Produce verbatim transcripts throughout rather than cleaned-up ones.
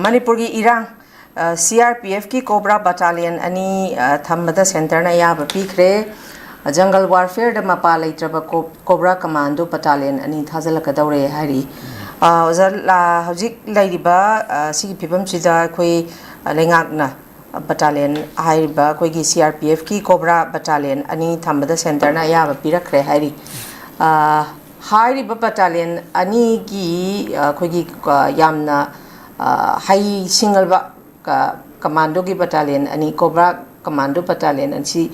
ꯃꯅꯤꯄꯨꯔꯒꯤ ꯏꯔꯥꯡ, C R P ꯑꯦꯐꯀꯤ cobra ꯕꯇꯥꯂꯤꯌꯟ ꯑꯅꯤ, ꯑ, ꯊꯝꯕꯗ ꯁꯦꯟꯇꯔꯅ ꯑꯌꯥꯕ ꯄꯤꯈ꯭ꯔꯦ꯫ ꯖꯪꯒꯜ ꯋꯥꯔꯐꯤꯌꯔꯗ ꯃꯄꯥ ꯂꯩꯇ꯭ꯔꯕ ꯀꯣ-, ꯀꯣꯕ꯭ꯔꯥ ꯀꯃꯥꯟꯗꯣ ꯕꯇꯥꯂꯤꯌꯟ ꯑꯅꯤ ꯊꯥꯖꯤꯜꯂꯛꯀꯗꯧꯔꯦ ꯍꯥꯏꯔꯤ꯫ ꯑ, ꯑꯣꯖꯥ, ꯂꯥ-, ꯍꯧꯖꯤꯛ ꯂꯩꯔꯤꯕ, ꯑ, ꯁꯤꯒꯤ ꯐꯤꯕꯝꯁꯤꯗ ꯑꯩꯈꯣꯏ, ꯑ, ꯂꯩꯉꯥꯛꯅ ꯕꯇꯥꯂꯤꯌꯟ ꯍꯥꯏꯔꯤꯕ ꯑꯩꯈꯣꯏꯒꯤ ꯁꯤ ꯑꯥꯔ ꯄꯤ ꯑꯦꯐꯀꯤ ꯀꯣꯕ꯭ꯔꯥ ꯕꯇꯥꯂꯤꯌꯟ ꯑꯅꯤ ꯊꯝꯕꯗ ꯁꯦꯟꯇꯔꯅ ꯑꯌꯥꯕ ꯄꯤꯔꯛꯈ꯭ꯔꯦ ꯍꯥꯏꯔꯤ꯫ ꯑ, ꯍꯥꯏꯔꯤꯕ ꯕꯇꯥꯂꯤꯌꯟ ꯑꯅꯤꯒꯤ, ꯑ, ꯑꯩꯈꯣꯏꯒꯤ, ꯑ, ꯌꯥꯝꯅ, ꯑ, ꯍꯩ ꯁꯤꯡꯉꯕ ꯀ-, ꯀꯃꯥꯟꯗꯣꯒꯤ ꯕꯇꯥꯂꯤꯌꯟ ꯑꯅꯤ, ꯀꯣꯕ꯭ꯔꯥ ꯀꯃꯥꯟꯗꯣ ꯕꯇꯥꯂꯤꯌꯟ ꯑꯁꯤ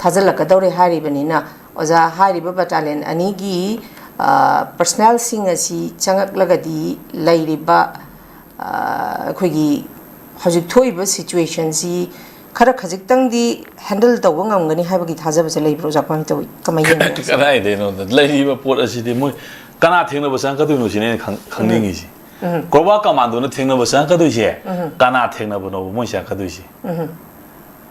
ꯊꯥꯖꯤꯜꯂꯛꯀꯗꯧꯔꯦ ꯍꯥꯏꯔꯤꯕꯅꯤꯅ, ꯑꯣꯖꯥ, ꯍꯥꯏꯔꯤꯕ ꯕꯇꯥꯂꯤꯌꯟ ꯑꯅꯤꯒꯤ, ꯑ, ꯄꯔꯁꯅꯦꯜꯁꯤꯡ ꯑꯁꯤ ꯆꯪꯉꯛꯂꯒꯗꯤ ꯂꯩꯔꯤꯕ, ꯑ, ꯑꯩꯈꯣꯏꯒꯤ ꯍꯧꯖꯤꯛ ꯊꯣꯛꯏꯕ ꯁꯤꯆꯨꯋꯦꯁꯟꯁꯤ ꯈꯔ ꯈꯖꯤꯛꯇꯪꯗꯤ ꯍꯦꯟꯗꯜ ꯇꯧꯕ ꯉꯝꯒꯅꯤ ꯍꯥꯏꯕꯒꯤ ꯊꯥꯖꯕꯁꯦ ꯂꯩꯕ꯭ꯔꯣ, ꯑꯣꯖꯥ? ꯀꯃꯥꯏꯅ ꯇꯧꯏ? ꯀꯃꯥꯏꯅ ꯌꯦꯡꯕ, ꯑꯣꯖꯥ? ꯀꯗꯥꯏꯗꯩꯅꯣꯗ, ꯂꯩꯔꯤꯕ ꯄꯣꯠ ꯑꯁꯤꯗꯤ ꯃꯣꯏ ꯀꯅꯥ ꯊꯦꯡꯅꯕ ꯆꯪꯉꯛꯀꯗꯣꯏꯅꯣ ꯁꯤꯅꯦ ꯑꯩꯅ ꯈꯪ-, ꯈꯪꯅꯤꯡꯉꯤꯁꯤ꯫ ꯎꯝ꯫ ꯀꯣꯕ꯭ꯔꯥ ꯀꯃꯥꯟꯗꯣꯅ ꯊꯦꯡꯅꯕ ꯆꯪꯉꯛꯀꯗꯣꯏꯁꯦ, ꯎꯝ꯫ ꯀꯅꯥ ꯊꯦꯡꯅꯕꯅꯣꯕ ꯃꯣꯏ ꯆꯪꯉꯛꯀꯗꯣꯏꯁꯦ? ꯎꯝ꯫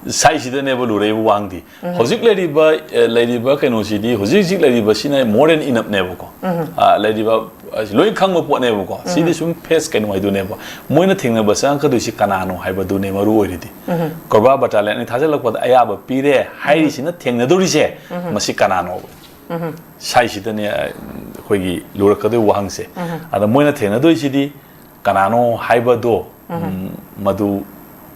ꯁꯥꯏꯁꯤꯗꯅꯦꯕ ꯂꯨꯔꯛꯏꯕ ꯋꯥꯡꯗꯤ꯫ ꯎꯝ꯫ ꯍꯧꯖꯤꯛ ꯂꯩꯔꯤꯕ, ꯑꯦ, ꯂꯩꯔꯤꯕ ꯀꯩꯅꯣꯁꯤꯗꯤ, ꯍꯧꯖꯤꯛ ꯍꯧꯖꯤꯛ ꯂꯩꯔꯤꯕꯁꯤꯅ more than enough-ꯅꯦꯕꯀꯣ꯫ ꯎꯝ꯫ ꯑ, ꯂꯩꯔꯤꯕ, ꯑ, ꯂꯣꯏ ꯈꯪꯕ ꯄꯣꯠꯅꯦꯕꯀꯣ꯫ ꯎꯝ꯫ ꯁꯤꯗꯤ ꯁꯨꯝ ꯐꯦꯁ ꯀꯩꯅꯣ ꯍꯥꯏꯗꯨꯅꯦꯕ꯫ ꯃꯣꯏꯅ ꯊꯦꯡꯅꯕ ꯆꯪꯉꯛꯀꯗꯣꯏꯁꯤ ꯀꯅꯥꯅꯣ ꯍꯥꯏꯕꯗꯨꯅꯦ ꯃꯔꯨ ꯑꯣꯏꯔꯤꯗꯤ꯫ ꯎꯝ꯫ ꯀꯣꯕ꯭ꯔꯥ ꯕꯇꯥꯂꯤꯌꯟ ꯑꯅꯤ ꯊꯥꯖꯤꯜꯂꯛꯄꯗ ꯑꯌꯥꯕ ꯄꯤꯔꯦ ꯍꯥꯏꯔꯤꯁꯤꯅ ꯊꯦꯡꯅꯗꯣꯔꯤꯁꯦ, ꯎꯝ꯫ ꯃꯁꯤ ꯀꯅꯥꯅꯣꯕ? ꯎꯝ꯫ ꯁꯥꯏꯁꯤꯗꯅꯦ, ꯑ, ꯑꯩꯈꯣꯏꯒꯤ ꯂꯨꯔꯛꯀꯗꯣꯏ ꯋꯥꯍꯪꯁꯦ꯫ ꯎꯝ꯫ ꯑꯗ ꯃꯣꯏꯅ ꯊꯦꯡꯅꯗꯣꯏꯁꯤꯗꯤ ꯀꯅꯥꯅꯣ ꯍꯥꯏꯕꯗꯣ, ꯎꯝ꯫ ꯎꯝ, ꯃꯗꯨ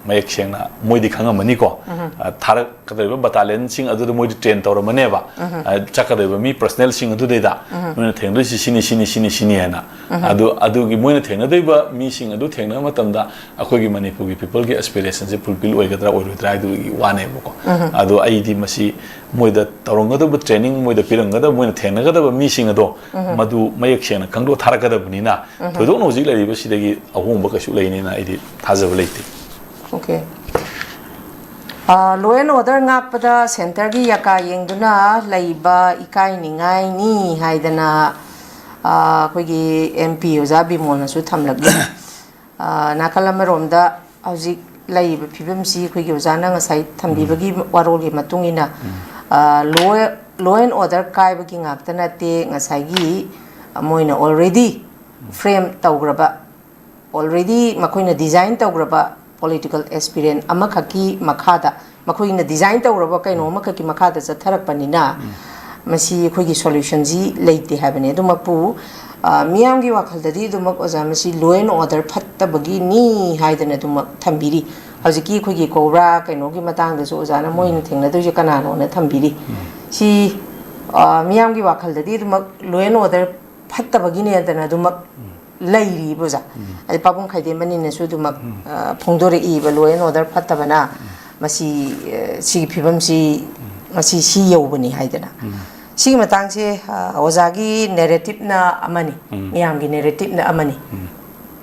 ꯃꯌꯦꯛ ꯁꯦꯡꯅ ꯃꯣꯏꯗꯤ ꯈꯪꯉꯝꯃꯅꯤꯀꯣ꯫ ꯎꯝ꯫ ꯑ, ꯊꯥꯔꯛꯀꯗꯧꯔꯤꯕ ꯕꯇꯥꯂꯤꯌꯟꯁꯤꯡ ꯑꯗꯨꯗ ꯃꯣꯏꯗꯤ ꯇ꯭ꯔꯦꯟ ꯇꯧꯔꯝꯃꯅꯦꯕ꯫ ꯎꯝ꯫ ꯑ, ꯆꯠꯀꯗꯧꯔꯤꯕ ꯃꯤ ꯄꯔꯁꯅꯦꯜꯁꯤꯡ ꯑꯗꯨꯗꯩꯗ ꯎꯝ꯫ ꯅꯣꯏꯅ ꯊꯦꯡꯅꯗꯣꯏꯁꯤ ꯁꯤꯅꯤ, ꯁꯤꯅꯤ, ꯁꯤꯅꯤ, ꯁꯤꯅꯤ ꯍꯥꯏꯅ꯫ ꯎꯝ꯫ ꯑꯗꯨ, ꯑꯗꯨꯒꯤ ꯃꯣꯏꯅ ꯊꯦꯡꯅꯗꯣꯏꯕ ꯃꯤꯁꯤꯡ ꯑꯗꯨ ꯊꯦꯡꯅꯕ ꯃꯇꯝꯗ ꯑꯩꯈꯣꯏꯒꯤ ꯃꯅꯤꯄꯨꯔꯒꯤ ꯄꯤꯄꯜꯒꯤ ꯑꯦꯁꯄꯤꯔꯦꯁꯟꯁꯦ ꯐꯨꯜꯐꯤꯜ ꯑꯣꯏꯒꯗ꯭ꯔꯥ ꯑꯣꯏꯔꯣꯏꯗ꯭ꯔꯥ ꯍꯥꯏꯗꯨꯒꯤ ꯋꯥꯅꯦꯕꯀꯣ꯫ ꯎꯝ꯫ ꯑꯗꯣ ꯑꯩꯗꯤ ꯃꯁꯤ ꯃꯣꯏꯗ ꯇꯧꯔꯝꯒꯗꯕ ꯇ꯭ꯔꯦꯅꯤꯡ, ꯃꯣꯏꯗ ꯄꯤꯔꯝꯒꯗꯕ, ꯃꯣꯏꯅ ꯊꯦꯡꯅꯒꯗꯕ ꯃꯤꯁꯤꯡ ꯑꯗꯣ ꯎꯝ꯫ ꯃꯗꯨ ꯃꯌꯦꯛ ꯁꯦꯡꯅ ꯈꯪꯗꯣꯛ ꯊꯥꯔꯛꯀꯗꯕꯅꯤꯅ ꯎꯝ꯫ ꯊꯣꯏꯗꯣꯛꯅ ꯍꯧꯖꯤꯛ ꯂꯩꯔꯤꯕꯁꯤꯗꯒꯤ ꯑꯍꯣꯡꯕ ꯀꯩꯁꯨ ꯂꯩꯅꯤꯅ ꯑꯩꯗꯤ ꯊꯥꯖꯕ ꯂꯩꯇꯦ꯫ ꯑꯣꯀꯦ꯫ ꯑ, law and order ꯉꯥꯛꯄꯗ ꯁꯦꯟꯇꯔꯒꯤ ꯌꯥꯀꯥ ꯌꯦꯡꯗꯨꯅ ꯂꯩꯕ ꯏꯀꯥꯏꯅꯤꯡꯉꯥꯏꯅꯤ ꯍꯥꯏꯗꯅ, ꯑ, ꯑꯩꯈꯣꯏꯒꯤ ꯑꯦꯝ ꯄꯤ ꯑꯣꯖꯥ ꯕꯤꯃꯣꯜꯅꯁꯨ ꯊꯝꯂꯛꯂꯤ꯫ ꯑ, ꯅꯥꯀꯜ ꯑꯃꯔꯣꯝꯗ ꯍꯧꯖꯤꯛ ꯂꯩꯔꯤꯕ ꯐꯤꯕꯝꯁꯤ ꯑꯩꯈꯣꯏꯒꯤ ꯑꯣꯖꯥꯅ ꯉꯁꯥꯏ ꯊꯝꯕꯤꯕꯒꯤ ꯋꯥꯔꯣꯜꯒꯤ ꯃꯇꯨꯡ ꯏꯟꯅ, ꯎꯝ꯫ ꯑ, law, law and order ꯀꯥꯏꯕꯒꯤ ꯉꯥꯛꯇ ꯅꯠꯇꯦ, ꯉꯁꯥꯏꯒꯤ ꯃꯣꯏꯅ already frame ꯇꯧꯈ꯭ꯔꯕ already ꯃꯈꯣꯏꯅ design ꯇꯧꯈ꯭ꯔꯕ political aspirant ꯑꯃꯈꯛꯀꯤ ꯃꯈꯥꯗ, ꯃꯈꯣꯏꯅ design ꯇꯧꯔꯕ ꯀꯩꯅꯣ ꯑꯃꯈꯛꯀꯤ ꯃꯈꯥꯗ ꯆꯠꯊꯔꯛꯄꯅꯤꯅ, ꯃꯁꯤ ꯑꯩꯈꯣꯏꯒꯤ solutionꯁꯤ ꯂꯩꯇꯦ ꯍꯥꯏꯕꯅꯤ꯫ ꯑꯗꯨꯃꯛꯄꯨ, ꯑ, ꯃꯤꯌꯥꯝꯒꯤ ꯋꯥꯈꯜꯗꯗꯤ ꯑꯗꯨꯃꯛ, ꯑꯣꯖꯥ, ꯃꯁꯤ law and order ꯐꯠꯇꯕꯒꯤꯅꯤ ꯍꯥꯏꯗꯅ ꯑꯗꯨꯃꯛ ꯊꯝꯕꯤꯔꯤ꯫ ꯍꯧꯖꯤꯛꯀꯤ ꯑꯩꯈꯣꯏꯒꯤ ꯀꯣꯕ꯭ꯔꯥ ꯀꯩꯅꯣꯒꯤ ꯃꯇꯥꯡꯗꯁꯨ ꯑꯣꯖꯥꯅ ꯃꯣꯏꯅ ꯊꯦꯡꯅꯗꯣꯏꯁꯦ ꯀꯅꯥꯅꯣꯅ ꯊꯝꯕꯤꯔꯤ꯫ ꯁꯤ, ꯑ, ꯃꯤꯌꯥꯝꯒꯤ ꯋꯥꯈꯜꯗꯗꯤ ꯑꯗꯨꯃꯛ law and order ꯐꯠꯇꯕꯒꯤꯅꯦꯗꯅ ꯑꯗꯨꯃꯛ ꯂꯩꯔꯤꯕ, ꯑꯣꯖꯥ꯫ ꯑꯗꯩ ꯄꯥꯕꯨꯡ ꯈꯥꯏꯗꯦꯝꯕꯅꯤꯅꯁꯨ ꯑꯗꯨꯃꯛ, ꯑ, ꯐꯣꯡꯗꯣꯔꯛꯏꯕ, law and order ꯐꯠꯇꯕꯅ ꯃꯁꯤ, ꯑ, ꯁꯤꯒꯤ ꯐꯤꯕꯝꯁꯤ ꯉꯁꯤ ꯁꯤ ꯌꯧꯕꯅꯤ ꯍꯥꯏꯗꯅ꯫ ꯁꯤꯒꯤ ꯃꯇꯥꯡꯁꯦ, ꯑ, ꯑꯣꯖꯥꯒꯤ narrativeꯅ ꯑꯃꯅꯤ, ꯃꯌꯥꯝꯒꯤ narrativeꯅ ꯑꯃꯅꯤ꯫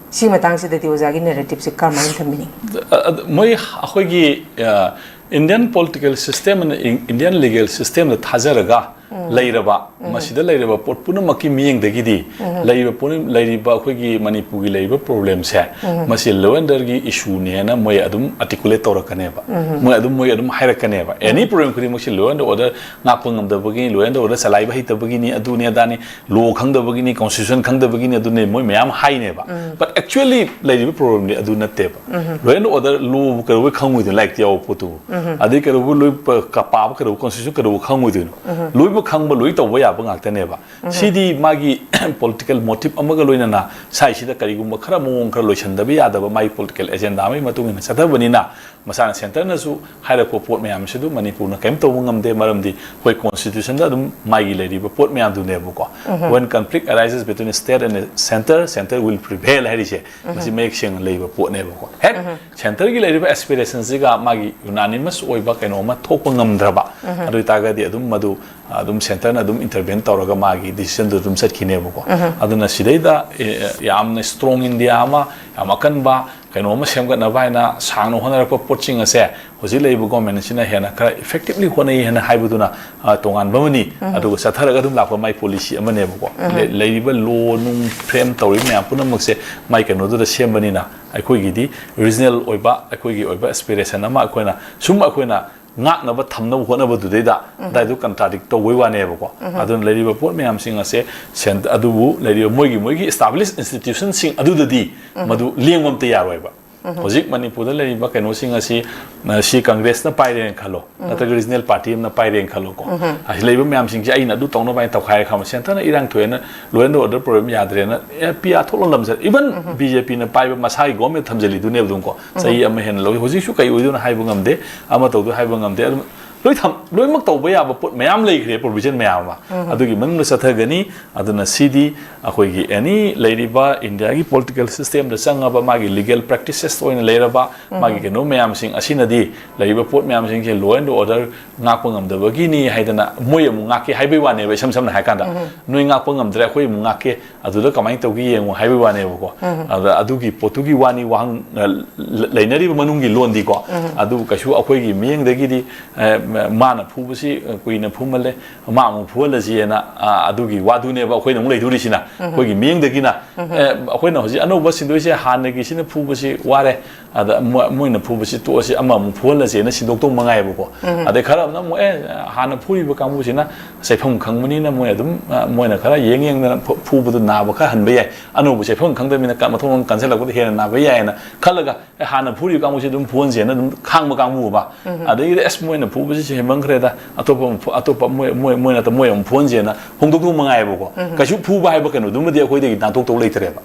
ꯁꯤꯒꯤ ꯃꯇꯥꯡꯁꯤꯗꯗꯤ ꯑꯣꯖꯥꯒꯤ narrativeꯁꯦ ꯀꯔꯝꯍꯥꯏꯅ ꯊꯝꯕꯤꯅꯤꯡꯉꯤ? ꯑ, ꯑ, ꯃꯣꯏ ꯑꯩꯈꯣꯏꯒꯤ, ꯑ, Indian political system ꯑꯃꯅ ꯏꯟ-, Indian legal systemꯗ ꯊꯥꯖꯔꯒ ꯂꯩꯔꯕ, ꯃꯁꯤꯗ ꯂꯩꯔꯕ ꯄꯣꯠ ꯄꯨꯝꯅꯃꯛꯀꯤ ꯃꯤꯠꯌꯦꯡꯗꯒꯤꯗꯤ ꯂꯩꯔꯤꯕ ꯄꯨꯝꯅ-, ꯂꯩꯔꯤꯕ ꯑꯩꯈꯣꯏꯒꯤ ꯃꯅꯤꯄꯨꯔꯒꯤ ꯂꯩꯔꯤꯕ problemꯁꯦ, ꯃꯁꯤ law and orderꯒꯤ issueꯅꯦꯅ ꯃꯣꯏ ꯑꯗꯨꯝ articulate ꯇꯧꯔꯛꯀꯅꯦꯕ꯫ ꯃꯣꯏ ꯑꯗꯨꯝ, ꯃꯣꯏ ꯑꯗꯨꯝ ꯍꯥꯏꯔꯛꯀꯅꯦꯕ꯫ Any problem ꯈꯨꯗꯤꯡꯃꯛꯁꯤ law and order ꯉꯥꯛꯄ ꯉꯝꯗꯕꯒꯤꯅꯤ, law and order ꯆꯂꯥꯏꯕ ꯍꯩꯇꯕꯒꯤꯅꯤ, ꯑꯗꯨꯅꯤ ꯑꯗꯥꯅꯤ, law ꯈꯪꯗꯕꯒꯤꯅꯤ, constitution ꯈꯪꯗꯕꯒꯤꯅꯤ, ꯑꯗꯨꯅꯤ ꯃꯣꯏ ꯃꯌꯥꯝ ꯍꯥꯏꯅꯦꯕ꯫ But actually ꯂꯩꯔꯤꯕ problemꯗꯤ ꯑꯗꯨ ꯅꯠꯇꯦꯕ꯫ Law and order, lawꯕꯨ ꯀꯩꯗꯧꯕꯩ ꯈꯪꯉꯣꯏꯗꯣꯏꯅꯣ, ꯂꯥꯏꯔꯤꯛꯇ ꯌꯥꯎꯕ ꯄꯣꯠꯇꯨꯕꯨ? ꯑꯗꯩ ꯀꯩꯗꯧꯕ ꯂꯣꯏ ꯄ-, ꯀ-, ꯄꯥꯕ ꯀꯩꯗꯧꯕ, constitution ꯀꯩꯗꯧꯕ ꯈꯪꯉꯣꯏꯗꯣꯏꯅꯣ? ꯂꯣꯏꯅꯃꯛ ꯈꯪꯕ, ꯂꯣꯏ ꯇꯧꯕ ꯌꯥꯕ ꯉꯥꯛꯇꯅꯦꯕ꯫ ꯁꯤꯗꯤ ꯃꯥꯒꯤ political motive ꯑꯃꯒ ꯂꯣꯏꯅꯅ ꯁꯥꯏꯁꯤꯗ ꯀꯔꯤꯒꯨꯝꯕ ꯈꯔ ꯃꯑꯣꯡ ꯈꯔ ꯂꯣꯏꯁꯤꯟꯗꯕ ꯌꯥꯗꯕ ꯃꯥꯒꯤ political agenda ꯑꯃꯒꯤ ꯃꯇꯨꯡ ꯏꯟꯅ ꯆꯠꯊꯕꯅꯤꯅ, ꯃꯁꯥꯅ centreꯅꯁꯨ ꯍꯥꯏꯔꯛꯄ ꯄꯣꯠ ꯃꯌꯥꯝꯁꯤꯗ ꯃꯅꯤꯄꯨꯔꯅ ꯀꯔꯤꯝ ꯇꯧꯕ ꯉꯝꯗꯦ, ꯃꯔꯝꯗꯤ ꯑꯩꯈꯣꯏ constitutionꯗ ꯑꯗꯨꯝ ꯃꯥꯒꯤ ꯂꯩꯔꯤꯕ ꯄꯣꯠ ꯃꯌꯥꯝꯗꯨꯅꯦꯕꯀꯣ꯫ When conflict arises between state and centre, centre will prevail ꯍꯥꯏꯔꯤꯁꯦ, ꯃꯁꯤ ꯃꯌꯦꯛ ꯁꯦꯡꯅ ꯂꯩꯕ ꯄꯣꯠꯅꯦꯕꯀꯣ꯫ ꯍꯦꯛ centreꯒꯤ ꯂꯩꯔꯤꯕ aspirationꯁꯤꯒ ꯃꯥꯒꯤ unanimous ꯑꯣꯏꯕ ꯀꯩꯅꯣ ꯑꯃ ꯊꯣꯛꯄ ꯉꯝꯗ꯭ꯔꯕ, ꯑꯗꯨ ꯑꯣꯏꯇꯥꯔꯒꯗꯤ ꯑꯗꯨꯝ ꯃꯗꯨ ꯑꯗꯨꯝ centreꯅ ꯑꯗꯨꯝ intervene ꯇꯧꯔꯒ ꯃꯥꯒꯤ decisionꯗꯨ ꯑꯗꯨꯝ ꯆꯠꯈꯤꯅꯦꯕꯀꯣ꯫ ꯑꯗꯨꯅ ꯁꯤꯗꯩꯗ, ꯑꯦ, ꯌꯥꯝꯅ strong India ꯑꯃ, ꯌꯥꯝ ꯑꯀꯟꯕ ꯀꯩꯅꯣ ꯑꯃ ꯁꯦꯝꯒꯠꯅꯕ ꯍꯥꯏꯅ ꯁꯥꯡꯅ ꯍꯣꯠꯅꯔꯛꯄ ꯄꯣꯠꯁꯤꯡ ꯑꯁꯦ ꯍꯧꯖꯤꯛ ꯂꯩꯔꯤꯕ government ꯑꯁꯤꯅ ꯍꯦꯟꯅ ꯈꯔ effectively ꯍꯣꯠꯅꯩ ꯍꯥꯏꯅ ꯍꯥꯏꯕꯗꯨꯅ, ꯑ, ꯇꯣꯉꯥꯟꯕ ꯑꯃꯅꯤ꯫ ꯑꯗꯨꯒ ꯆꯠꯊꯔꯒ ꯑꯗꯨꯝ ꯂꯥꯛꯄ ꯃꯥꯏ policy ꯑꯃꯅꯦꯕꯀꯣ꯫ ꯂꯩ-, ꯂꯩꯔꯤꯕ law ꯅꯨꯡ frame ꯇꯧꯔꯤꯕ ꯃꯌꯥꯝ ꯄꯨꯝꯅꯃꯛꯁꯦ ꯃꯥꯏ ꯀꯩꯅꯣꯗꯨꯗ ꯁꯦꯝꯕꯅꯤꯅ, ꯑꯩꯈꯣꯏꯒꯤꯗꯤ regional ꯑꯣꯏꯕ, ꯑꯩꯈꯣꯏꯒꯤ ꯑꯣꯏꯕ aspiration ꯑꯃ ꯑꯩꯈꯣꯏꯅ ꯁꯨꯝ ꯑꯩꯈꯣꯏꯅ ꯉꯥꯛꯅꯕ ꯊꯝꯅꯕ ꯍꯣꯠꯅꯕꯗꯨꯗꯩꯗ ꯑꯗꯥꯏꯗꯨ ꯀꯟꯇ꯭ꯔꯥꯗꯤꯛ ꯇꯧꯕꯩ ꯋꯥꯅꯦꯕꯀꯣ꯫ ꯑꯗꯨꯅ ꯂꯩꯔꯤꯕ ꯄꯣꯠ ꯃꯌꯥꯝꯁꯤꯡ ꯑꯁꯦ ꯁꯦꯟ-, ꯑꯗꯨꯕꯨ ꯂꯩꯔꯤꯕ ꯃꯣꯏꯒꯤ, ꯃꯣꯏꯒꯤ ꯑꯦꯁꯇꯥꯕ꯭ꯂꯤꯁ ꯏꯟꯁꯇꯤꯇ꯭ꯌꯨꯁꯟꯁꯤꯡ ꯑꯗꯨꯗꯗꯤ ꯃꯗꯨ ꯂꯦꯡꯕ ꯑꯝꯇ ꯌꯥꯔꯣꯏꯕ꯫ ꯍꯧꯖꯤꯛ ꯃꯅꯤꯄꯨꯔꯗ ꯂꯩꯔꯤꯕ ꯀꯩꯅꯣꯁꯤꯡ ꯑꯁꯤ, ꯑ, ꯁꯤ ꯀꯪꯒ꯭ꯔꯦꯁꯅ ꯄꯥꯏꯔꯦꯅ ꯈꯜꯂꯣ, ꯅꯠꯇ꯭ꯔꯒ ꯔꯤꯖꯅꯦꯜ ꯄꯥꯔꯇꯤ ꯑꯃꯅ ꯄꯥꯏꯔꯦꯅ ꯈꯜꯂꯣꯀꯣ꯫ ꯑꯁꯤ ꯂꯩꯔꯤꯕ ꯃꯌꯥꯝꯁꯤꯡꯁꯦ ꯑꯩꯅ ꯑꯗꯨ ꯇꯧꯅꯕ ꯍꯥꯏꯅ ꯇꯧꯈꯥꯏꯔ ꯈꯥꯝꯃ, ꯁꯦꯟꯇꯔꯅ ꯏꯔꯥꯡ ꯊꯣꯛꯑꯦꯅ, ꯂꯣ ꯑꯦꯟ ꯑꯣꯔꯗꯔ ꯄ꯭ꯔꯣꯕ꯭ꯂꯦꯝ ꯌꯥꯗ꯭ꯔꯦꯅ ꯑꯦꯐ ꯑꯥꯏ ꯑꯥꯔ ꯊꯣꯛꯂ ꯂꯝꯁꯦ, ꯏꯚꯟ ꯕꯤ ꯖꯦ ꯄꯤꯅ ꯄꯥꯏꯕ ꯃꯁꯥꯒꯤ ꯒꯣꯔꯃꯦꯟ ꯊꯝꯖꯤꯜꯂꯤꯗꯨꯅꯦꯕ ꯑꯗꯨꯝꯀꯣ꯫ ꯆꯍꯤ ꯑꯃ ꯍꯦꯟꯅ ꯂꯧꯏ꯫ ꯍꯧꯖꯤꯛꯁꯨ ꯀꯩ ꯑꯣꯏꯗꯣꯏꯅꯣ ꯍꯥꯏꯕ ꯉꯝꯗꯦ, ꯑꯃ ꯇꯧꯗꯣꯏ ꯍꯥꯏꯕ ꯉꯝꯗꯦ꯫ ꯑꯗꯨꯝ ꯂꯣꯏ ꯊꯝ-, ꯂꯣꯏꯅꯃꯛ ꯇꯧꯕ ꯌꯥꯕ ꯄꯣꯠ ꯃꯌꯥꯝ ꯂꯩꯈ꯭ꯔꯦ, ꯄ꯭ꯔꯣꯕꯤꯖꯟ ꯃꯌꯥꯝ ꯑꯃ꯫ ꯑꯗꯨꯒꯤ ꯃꯅꯨꯡꯗ ꯆꯠꯊꯒꯅꯤ꯫ ꯑꯗꯨꯅ ꯁꯤꯗꯤ ꯑꯩꯈꯣꯏꯒꯤ ꯑꯦꯅꯤ ꯂꯩꯔꯤꯕ ꯏꯟꯗꯤꯌꯥꯒꯤ ꯄꯣꯂꯤꯇꯤꯀꯦꯜ ꯁꯤꯁꯇꯦꯝꯗ ꯆꯪꯉꯕ, ꯃꯥꯒꯤ ꯂꯤꯒꯦꯜ ꯄ꯭ꯔꯦꯛꯇꯤꯁꯦꯁ ꯑꯣꯏꯅ ꯂꯩꯔꯕ, ꯃꯥꯒꯤ ꯀꯩꯅꯣ ꯃꯌꯥꯝꯁꯤꯡ ꯑꯁꯤꯅꯗꯤ ꯂꯩꯔꯤꯕ ꯄꯣꯠ ꯃꯌꯥꯝꯁꯤꯡꯁꯦ ꯂꯣ ꯑꯦꯟ ꯑꯣꯔꯗꯔ ꯉꯥꯛꯄ ꯉꯝꯗꯕꯒꯤꯅꯤ ꯍꯥꯏꯗꯅ ꯃꯣꯏ ꯑꯃꯨꯛ ꯉꯥꯛꯀꯦ ꯍꯥꯏꯕꯩ ꯋꯥꯅꯦꯕ꯫ ꯏꯁꯝ ꯁꯝꯅ ꯍꯥꯏ ꯀꯥꯟꯗ, ꯅꯣꯏ ꯉꯥꯛꯄ ꯉꯝꯗ꯭ꯔꯦ, ꯑꯩꯈꯣꯏ ꯑꯃꯨꯛ ꯉꯥꯛꯀꯦ, ꯑꯗꯨꯗ ꯀꯃꯥꯏꯅ ꯇꯧꯒꯦ ꯌꯦꯡꯉꯣ ꯍꯥꯏꯕꯩ ꯋꯥꯅꯦꯕꯀꯣ꯫ ꯑꯗ ꯑꯗꯨꯒꯤ ꯄꯣꯠꯇꯨꯒꯤ ꯋꯥꯅꯤ, ꯋꯥꯍꯪ, ꯑ, ꯂ-, ꯂꯩꯅꯔꯤꯕ ꯃꯅꯨꯡꯒꯤ ꯂꯣꯟꯗꯤꯀꯣ꯫ ꯑꯗꯨ ꯀꯩꯁꯨ ꯑꯩꯈꯣꯏꯒꯤ ꯃꯤꯠꯌꯦꯡꯗꯒꯤꯗꯤ, ꯑ, ꯃꯥꯅ ꯐꯨꯕꯁꯤ, ꯑ, ꯀꯨꯏꯅ ꯐꯨꯃꯜꯂꯦ, ꯃꯥ ꯑꯃꯨꯛ ꯐꯨꯍꯜꯂꯁꯤꯅ, ꯑ, ꯑꯗꯨꯒꯤ ꯋꯥꯗꯨꯅꯦꯕ ꯑꯩꯈꯣꯏꯅ ꯑꯃꯨꯛ ꯂꯩꯗꯣꯔꯤꯁꯤꯅ꯫ ꯑꯩꯈꯣꯏꯒꯤ ꯃꯤꯠꯌꯦꯡꯗꯒꯤꯅ, ꯑ, ꯑꯩꯈꯣꯏꯅ ꯍꯧꯖꯤꯛ ꯑꯅꯧꯕ ꯁꯤꯟꯗꯣꯏꯁꯦ ꯍꯥꯟꯅꯒꯤꯁꯤꯅ ꯐꯨꯕꯁꯤ ꯋꯥꯔꯦ, ꯑꯗ ꯃꯣ-, ꯃꯣꯏꯅ ꯐꯨꯕꯁꯤ ꯇꯣꯛꯑꯁꯤ, ꯑꯃꯃꯨꯛ ꯐꯨꯍꯜꯂꯁꯦꯅ ꯁꯤꯟꯗꯣꯛꯇꯧ ꯃꯉꯥꯏꯕꯀꯣ꯫ ꯑꯗꯩ ꯈꯔ ꯑꯃꯅ ꯑꯃꯨꯛ, "ꯑꯦ, ꯍꯥꯟꯅ ꯐꯨꯔꯤꯕ ꯀꯥꯡꯕꯨꯁꯤꯅ ꯆꯩꯐꯝ ꯈꯪꯕꯅꯤꯅ ꯃꯣꯏ ꯑꯗꯨꯝ, ꯑ, ꯃꯣꯏꯅ ꯈꯔ ꯌꯦꯡ ꯌꯦꯡꯗꯅ ꯐꯨ-, ꯐꯨꯕꯗꯨ ꯅꯥꯕ ꯈꯔ ꯍꯟꯕ ꯌꯥꯏ, ꯑꯅꯧꯕ ꯆꯩꯐꯝ ꯈꯪꯗꯕꯅꯤꯅ ꯀ-, ꯃꯊꯣꯡ ꯃꯔꯝ ꯀꯟꯁꯤꯜꯂꯛꯄꯗ ꯍꯦꯟꯅ ꯅꯥꯕ ꯌꯥꯏꯅ" ꯈꯜꯂꯒ, "ꯑꯦ, ꯍꯥꯟꯅ ꯐꯨꯔꯤꯕ ꯀꯥꯡꯕꯨꯁꯤ ꯑꯗꯨꯝ ꯐꯨꯍꯟꯁꯦꯅ" ꯑꯗꯨꯝ ꯈꯥꯡꯕ ꯀꯥꯡꯕꯨ ꯑꯃ꯫ ꯑꯗꯒꯤꯗꯤ, "ꯑꯁ, ꯃꯣꯏꯅ ꯐꯨꯕꯁꯤꯁꯨ ꯍꯦꯟꯃꯟꯈ꯭ꯔꯦꯗ, ꯑꯇꯣꯞꯄ ꯑꯃ ꯐꯨ-, ꯑꯇꯣꯞꯄ ꯃꯣꯏ, ꯃꯣꯏ, ꯃꯣꯏꯅ ꯃꯣꯏ ꯑꯃꯨꯛ ꯐꯨꯍꯟꯁꯦꯅ" ꯍꯣꯡꯗꯣꯛꯇꯧ ꯃꯉꯥꯏꯕꯀꯣ꯫ ꯀꯩꯁꯨ ꯐꯨꯕ ꯍꯥꯏꯕ ꯀꯩꯅꯣꯗꯨꯃꯗꯤ ꯑꯩꯈꯣꯏꯗꯒꯤ ꯅꯥꯟꯊꯣꯛꯇꯧ ꯂꯩꯇ꯭ꯔꯦꯕ꯫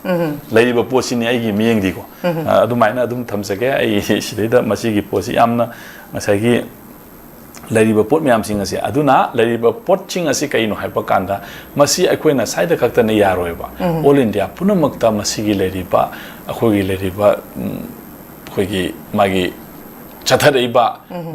ꯂꯩꯔꯤꯕ ꯄꯣꯠꯁꯤꯅꯤ ꯑꯩꯒꯤ ꯃꯤꯠꯌꯦꯡꯗꯤꯀꯣ꯫ ꯑ, ꯑꯗꯨꯃꯥꯏꯅ ꯑꯗꯨꯝ ꯊꯝꯖꯒꯦ꯫ ꯑꯩ ꯁꯤꯗꯩꯗ ꯃꯁꯤꯒꯤ ꯄꯣꯠꯁꯤ ꯌꯥꯝꯅ ꯉꯁꯥꯏꯒꯤ ꯂꯩꯔꯤꯕ ꯄꯣꯠ ꯃꯌꯥꯝꯁꯤꯡ ꯑꯁꯦ, ꯑꯗꯨꯅ ꯂꯩꯔꯤꯕ ꯄꯣꯠꯁꯤꯡ ꯑꯁꯤ ꯀꯩꯅꯣ ꯍꯥꯏꯕ ꯀꯥꯟꯗ, ꯃꯁꯤ ꯑꯩꯈꯣꯏꯅ ꯁ꯭ꯋꯥꯏꯗ ꯈꯛꯇꯅ ꯌꯥꯔꯣꯏꯕ꯫ ꯑꯣꯜ ꯏꯟꯗꯤꯌꯥ ꯄꯨꯝꯅꯃꯛꯇ ꯃꯁꯤꯒꯤ ꯂꯩꯔꯤꯕ, ꯑꯩꯈꯣꯏꯒꯤ ꯂꯩꯔꯤꯕ, ꯎꯝ, ꯑꯩꯈꯣꯏꯒꯤ ꯃꯥꯒꯤ ꯆꯠꯊꯔꯛꯏꯕ,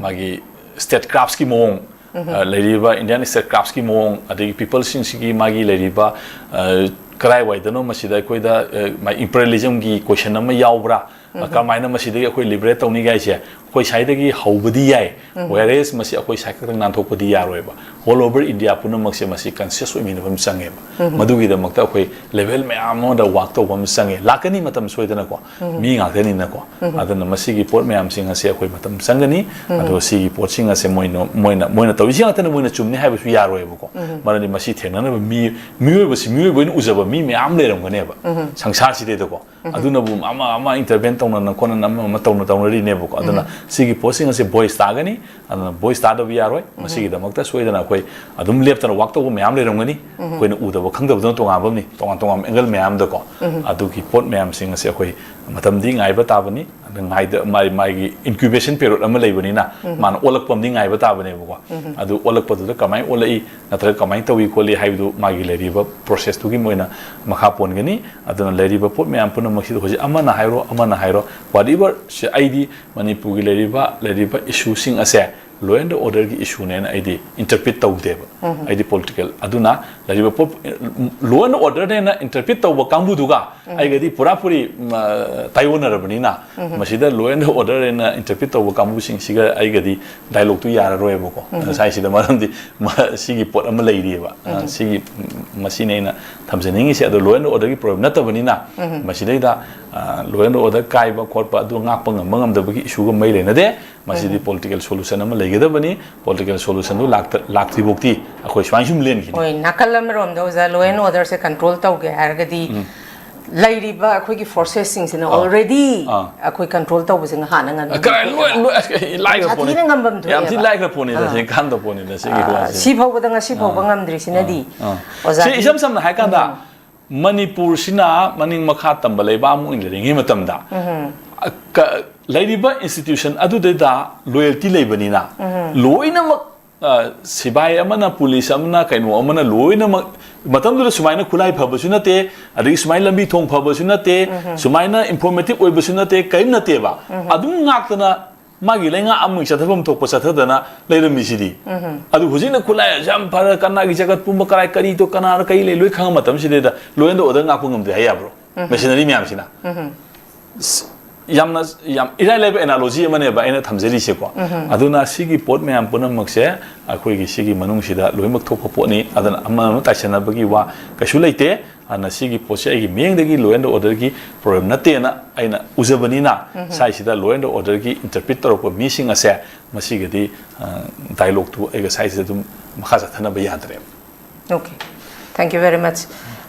ꯃꯥꯒꯤ ꯁ꯭ꯇꯦꯠ ꯀ꯭ꯔꯥꯐꯁꯀꯤ ꯃꯑꯣꯡ, ꯑ, ꯂꯩꯔꯤꯕ ꯏꯟꯗꯤꯌꯥꯟ ꯁ꯭ꯇꯦꯠ ꯀ꯭ꯔꯥꯐꯁꯀꯤ ꯃꯑꯣꯡ, ꯑꯗꯒꯤ ꯄꯤꯄꯜꯁꯤꯡꯁꯤꯒꯤ ꯃꯥꯒꯤ ꯂꯩꯔꯤꯕ, ꯑ, ꯀꯗꯥꯏꯋꯥꯏꯗꯅꯣ ꯃꯁꯤꯗ ꯑꯩꯈꯣꯏꯗ, ꯑ, ꯃꯥ-, ꯏꯝꯄꯔꯤꯌꯦꯂꯤꯖꯝꯒꯤ ꯀꯣꯏꯁꯟ ꯑꯃ ꯌꯥꯎꯕ꯭ꯔꯥ? ꯀꯔꯝꯍꯥꯏꯅ ꯃꯁꯤꯗꯒꯤ ꯑꯩꯈꯣꯏ liberate ꯇꯧꯅꯤ ꯍꯥꯏꯁꯦ ꯑꯩꯈꯣꯏ ꯁ꯭ꯋꯥꯏꯗꯒꯤ ꯍꯧꯕꯗꯤ ꯌꯥꯏ, whereas ꯃꯁꯤ ꯑꯩꯈꯣꯏ ꯁ꯭ꯋꯥꯏ ꯈꯛꯇꯪ ꯅꯥꯟꯊꯣꯛꯄꯗꯤ ꯌꯥꯔꯣꯏꯕ꯫ All over India ꯄꯨꯝꯅꯃꯛꯁꯦ ꯃꯁꯤ conscious ꯑꯣꯏꯃꯤꯟꯅꯕ ꯑꯃ ꯆꯪꯉꯦꯕ꯫ ꯃꯗꯨꯒꯤꯗꯃꯛꯇ ꯑꯩꯈꯣꯏ level ꯃꯌꯥꯝ ꯑꯃꯗ work ꯇꯧꯕ ꯑꯃ ꯆꯪꯉꯦ꯫ ꯂꯥꯛꯀꯅꯤ ꯃꯇꯝ ꯁꯣꯏꯗꯅꯀꯣ, ꯃꯤ ꯉꯥꯛꯇꯅꯤꯅꯀꯣ꯫ ꯑꯗꯨꯅ ꯃꯁꯤꯒꯤ ꯄꯣꯠ ꯃꯌꯥꯝꯁꯤꯡ ꯑꯁꯦ ꯑꯩꯈꯣꯏ ꯃꯇꯝ ꯆꯪꯒꯅꯤ꯫ ꯑꯗꯣ ꯁꯤꯒꯤ ꯄꯣꯠꯁꯤꯡ ꯑꯁꯦ ꯃꯣꯏꯅ ꯃꯣꯏꯅ ꯃꯣꯏꯅ ꯇꯧꯔꯤꯁꯤ ꯉꯥꯛꯇꯅ ꯃꯣꯏꯅ ꯆꯨꯝꯅꯤ ꯍꯥꯏꯕꯁꯨ ꯌꯥꯔꯣꯏꯕꯀꯣ꯫ ꯃꯔꯝꯗꯤ ꯃꯁꯤ ꯊꯦꯡꯅꯅꯕ ꯃꯤ, ꯃꯤꯑꯣꯏꯕꯁꯤ ꯃꯤꯑꯣꯏꯕ ꯑꯣꯏꯅ ꯎꯖꯕ ꯃꯤ ꯃꯌꯥꯝ ꯂꯩꯔꯝꯒꯅꯦꯕ ꯁꯪꯁꯥꯔꯁꯤꯗꯩꯗꯀꯣ꯫ ꯑꯗꯨꯅꯕꯨ ꯑꯃ ꯑꯃ intervene ꯇꯧꯅꯅ ꯈꯣꯠꯅꯅ ꯑꯃ ꯑꯃ ꯇꯧꯅ ꯇꯧꯅꯔꯤꯅꯦꯕꯀꯣ꯫ ꯑꯗꯨꯅ ꯁꯤꯒꯤ ꯄꯣꯠꯁꯤꯡ ꯑꯁꯦ voice ꯇꯥꯒꯅꯤ꯫ ꯑꯗꯨꯅ voice ꯇꯥꯗꯕ ꯌꯥꯔꯣꯏ꯫ ꯃꯁꯤꯒꯤꯗꯃꯛꯇ ꯁꯣꯏꯗꯅ ꯑꯩꯈꯣꯏ ꯑꯗꯨꯝ ꯂꯦꯞꯇꯅ work ꯇꯧꯕ ꯃꯌꯥꯝ ꯂꯩꯔꯝꯒꯅꯤ꯫ ꯑꯩꯈꯣꯏꯅ ꯎꯗꯕ ꯈꯪꯗꯕꯗꯨꯅ ꯇꯣꯉꯥꯟꯕ ꯑꯃꯅꯤ, ꯇꯣꯉꯥꯟ ꯇꯣꯉꯥꯟꯕ angle ꯃꯌꯥꯝꯗꯀꯣ꯫ ꯑꯗꯨꯒꯤ ꯄꯣꯠ ꯃꯌꯥꯝꯁꯤꯡ ꯑꯁꯦ ꯑꯩꯈꯣꯏ ꯃꯇꯝꯗꯤ ꯉꯥꯏꯕ ꯇꯥꯕꯅꯤ꯫ ꯑꯗ ꯉꯥꯏꯗ-, ꯃꯥꯏ-, ꯃꯥꯒꯤ incubation period ꯑꯃ ꯂꯩꯕꯅꯤꯅ ꯃꯥꯅ ꯑꯣꯜꯂꯛꯄ ꯑꯃꯗꯤ ꯉꯥꯏꯕ ꯇꯥꯕꯅꯦꯕꯀꯣ꯫ ꯑꯗꯨ ꯑꯣꯜꯂꯛꯄꯗꯨꯗ ꯀꯃꯥꯏꯅ ꯑꯣꯜꯂꯛꯏ ꯅꯠꯇ꯭ꯔꯒ ꯀꯃꯥꯏꯅ ꯇꯧꯏ ꯈꯣꯠꯂꯤ ꯍꯥꯏꯕꯗꯨ ꯃꯥꯒꯤ ꯂꯩꯔꯤꯕ process ꯇꯨꯒꯤ ꯑꯣꯏꯅ ꯃꯈꯥ ꯄꯣꯟꯒꯅꯤ꯫ ꯑꯗꯨꯅ ꯂꯩꯔꯤꯕ ꯄꯣꯠ ꯃꯌꯥꯝ ꯄꯨꯝꯅꯃꯛꯁꯤꯗ ꯍꯧꯖꯤꯛ ꯑꯃꯅ ꯍꯥꯏꯔꯣ, ꯑꯃꯅ ꯍꯥꯏꯔꯣ, whatever ꯁꯦ ꯑꯩꯗꯤ ꯃꯅꯤꯄꯨꯔꯒꯤ ꯂꯩꯔꯤꯕ, ꯂꯩꯔꯤꯕ issue ꯁꯤꯡ ꯑꯁꯦ law and order ꯒꯤ issue ꯅꯦꯅ ꯑꯩꯗꯤ interpret ꯇꯧꯗꯦꯕ꯫ ꯑꯩꯗꯤ political, ꯑꯗꯨꯅ ꯂꯩꯔꯤꯕ ꯄꯣꯠ, law and order ꯅꯦꯅ interpret ꯇꯧꯕ ꯀꯥꯡꯕꯨꯗꯨꯒ ꯑꯩꯒꯗꯤ ꯄꯨꯔꯥ ꯄꯨꯔꯤ, ꯎꯝ, ꯑ, ꯇꯥꯏꯑꯣꯟꯅꯔꯕꯅꯤꯅ ꯃꯁꯤꯗ law and order ꯍꯥꯏꯅ interpret ꯇꯧꯕ ꯀꯥꯡꯕꯨꯁꯤꯡꯁꯤꯒ ꯑꯩꯒꯗꯤ dialogue ꯇꯨ ꯌꯥꯔꯔꯣꯏꯕꯀꯣ꯫ ꯉꯁꯥꯏꯁꯤꯗ ꯃꯔꯝꯗꯤ ꯃ-, ꯁꯤꯒꯤ ꯄꯣꯠ ꯑꯃ ꯂꯩꯔꯤꯑꯕ꯫ ꯑ, ꯁꯤꯒꯤ, ꯎꯝ, ꯃꯁꯤꯅꯤ ꯑꯩꯅ ꯊꯝꯖꯅꯤꯡꯉꯤꯁꯦ꯫ ꯑꯗꯣ law and order ꯒꯤ problem ꯅꯠꯇꯕꯅꯤꯅ ꯃꯁꯤꯗꯩꯗ, ꯑ, law and order ꯀꯥꯏꯕ ꯈꯣꯠꯄ ꯑꯗꯨ ꯉꯥꯛꯄ ꯉꯝꯕ ꯉꯝꯗꯕꯒꯤ issue ꯒ ꯃꯔꯤ ꯂꯩꯅꯗꯦ꯫ ꯃꯁꯤꯗꯤ political solution ꯑꯃ ꯂꯩꯒꯗꯕꯅꯤ꯫ Political solution ꯗꯨ ꯂꯥꯛꯇ-, ꯂꯥꯛꯇ꯭ꯔꯤꯐꯥꯎꯇꯤ ꯑꯩꯈꯣꯏ ꯁꯨꯃꯥꯏꯅ ꯁꯨꯝ ꯂꯦꯟꯈꯤꯅꯤ꯫ ꯍꯣꯏ, ꯅꯥꯀꯜ ꯑꯃꯔꯣꯝꯗ ꯑꯣꯖꯥ, law and order say control ꯇꯧꯒꯦ ꯍꯥꯏꯔꯒꯗꯤ ꯂꯩꯔꯤꯕ ꯑꯩꯈꯣꯏꯒꯤ forces ꯁꯤꯡꯁꯤꯅ ꯑꯥ꯫ Already ꯑꯥ꯫ ꯑꯩꯈꯣꯏ control ꯇꯧꯕꯁꯦ ꯍꯥꯟꯅ ꯉꯝꯃꯤ꯫ ꯀꯔꯥꯏ-, ꯂꯣꯏ-, ꯂꯣꯏ-, ꯑꯁ, ꯂꯥꯏꯈ꯭ꯔ ꯄꯣꯠꯅꯤ꯫ ꯁꯥꯊꯤꯅ ꯉꯝꯕꯝ ꯌꯥꯝ ꯊꯤ ꯊꯣꯛꯑꯦꯕ꯫ ꯂꯥꯏꯈ꯭ꯔ ꯄꯣꯠꯅꯤꯗ, ꯑꯥ꯫ ꯁꯤ ꯀꯥꯟꯗ ꯄꯣꯠꯅꯤꯗ, ꯁꯤꯒꯤ ꯑꯥ, ꯋꯥꯁꯦ꯫ ꯁꯤ ꯐꯥꯎꯕꯗ ꯉꯁꯤ ꯐꯥꯎꯕ ꯑꯥ꯫ ꯉꯝꯗ꯭ꯔꯤꯁꯤꯅꯗꯤ ꯑꯥ꯫ ꯑꯣꯖꯥ ꯁꯤ ꯏꯁꯝ ꯁꯝꯅ ꯍꯥꯏ ꯀꯥꯟꯗ, ꯎꯝ꯫ ꯃꯅꯤꯄꯨꯔꯁꯤꯅ ꯃꯅꯤꯡ ꯃꯈꯥ ꯇꯝꯕ ꯂꯩꯕꯥꯛ ꯑꯃ ꯑꯣꯏꯅ ꯂꯩꯔꯤꯉꯩ ꯃꯇꯝꯗ, ꯎꯝ꯫ ꯑ, ꯀ-, ꯂꯩꯔꯤꯕ institution ꯑꯗꯨꯗꯩꯗ loyalty ꯂꯩꯕꯅꯤꯅ, ꯎꯝ꯫ ꯂꯣꯏꯅꯃꯛ ꯑ, ꯁꯤꯕꯥꯏ ꯑꯃꯅ, ꯄꯨꯂꯤꯁ ꯑꯃꯅ, ꯀꯩꯅꯣ ꯑꯃꯅ ꯂꯣꯏꯅꯃꯛ ꯃꯇꯝꯗꯨꯗ ꯁꯨꯃꯥꯏꯅ ꯈꯨꯠꯂꯥꯏ ꯐꯕꯁꯨ ꯅꯠꯇꯦ, ꯑꯗꯒꯤ ꯁꯨꯃꯥꯏꯅ ꯂꯝꯕꯤ ꯊꯣꯡ ꯐꯕꯁꯨ ꯅꯠꯇꯦ, ꯎꯝ꯫ ꯁꯨꯃꯥꯏꯅ informative ꯑꯣꯏꯕꯁꯨ ꯅꯠꯇꯦ, ꯀꯔꯤꯝ ꯅꯠꯇꯦꯕ꯫ ꯎꯝ꯫ ꯑꯗꯨꯝ ꯉꯥꯛꯇꯅ ꯃꯥꯒꯤ ꯂꯩꯉꯥꯛ ꯑꯃꯒꯤ ꯆꯠꯊꯐꯝ ꯊꯣꯛꯄ ꯆꯠꯊꯗꯅ ꯂꯩꯔꯝꯃꯤꯁꯤꯗꯤ꯫ ꯎꯝ꯫ ꯑꯗꯨ ꯍꯧꯖꯤꯛꯅ ꯈꯨꯠꯂꯥꯏ ꯑꯁꯨꯛ ꯌꯥꯝ ꯐꯔ ꯀꯅꯥꯒꯤ ꯖꯒꯠ ꯄꯨꯝꯕ ꯀꯔꯥꯏ ꯀꯔꯤꯗꯣ ꯀꯅꯥꯅ ꯀꯔꯤ ꯂꯩ ꯂꯣꯏ ꯈꯪꯉ ꯃꯇꯝꯁꯤꯗꯩꯗ law and order ꯉꯥꯛꯄ ꯉꯝꯗꯦ ꯍꯥꯏ ꯌꯥꯕ꯭ꯔꯣ? ꯎꯝ꯫ Machinery ꯃꯌꯥꯝꯁꯤꯅ꯫ ꯎꯝ꯫ ꯁ-, ꯌꯥꯝꯅ, ꯌꯥꯝ ꯏꯔꯥꯏ ꯂꯥꯏꯕ analogy ꯑꯃꯅꯦꯕ ꯑꯩꯅ ꯊꯝꯖꯔꯤꯁꯦꯀꯣ꯫ ꯑꯗꯨꯅ ꯁꯤꯒꯤ ꯄꯣꯠ ꯃꯌꯥꯝ ꯄꯨꯝꯅꯃꯛꯁꯦ ꯑꯩꯈꯣꯏꯒꯤ ꯁꯤꯒꯤ ꯃꯅꯨꯡꯁꯤꯗ ꯂꯣꯏꯅꯃꯛ ꯊꯣꯛꯄ ꯄꯣꯠꯅꯤ꯫ ꯑꯗꯨꯅ ꯑꯃ ꯑꯃ ꯇꯥꯏꯁꯟꯅꯕꯒꯤ ꯋꯥ ꯀꯩꯁꯨ ꯂꯩꯇꯦ꯫ ꯑꯗꯨꯅ ꯁꯤꯒꯤ ꯄꯣꯠꯁꯦ ꯑꯩꯒꯤ ꯃꯤꯠꯌꯦꯡꯗꯒꯤ law and orderꯒꯤ problem ꯅꯠꯇꯦꯅ ꯑꯩꯅ ꯎꯖꯕꯅꯤꯅ, ꯁ꯭ꯋꯥꯏꯁꯤꯗ law and orderꯒꯤ interpret ꯇꯧꯔꯛꯄ ꯃꯤꯁꯤꯡ ꯑꯁꯦ ꯃꯁꯤꯒꯗꯤ, ꯑ, dialogueꯇꯨ ꯑꯩꯒ ꯁ꯭ꯋꯥꯏꯁꯤꯗ ꯑꯗꯨꯝ ꯃꯈꯥ ꯆꯠꯊꯅꯕ ꯌꯥꯗ꯭ꯔꯦꯕ꯫ Okay, thank you very much.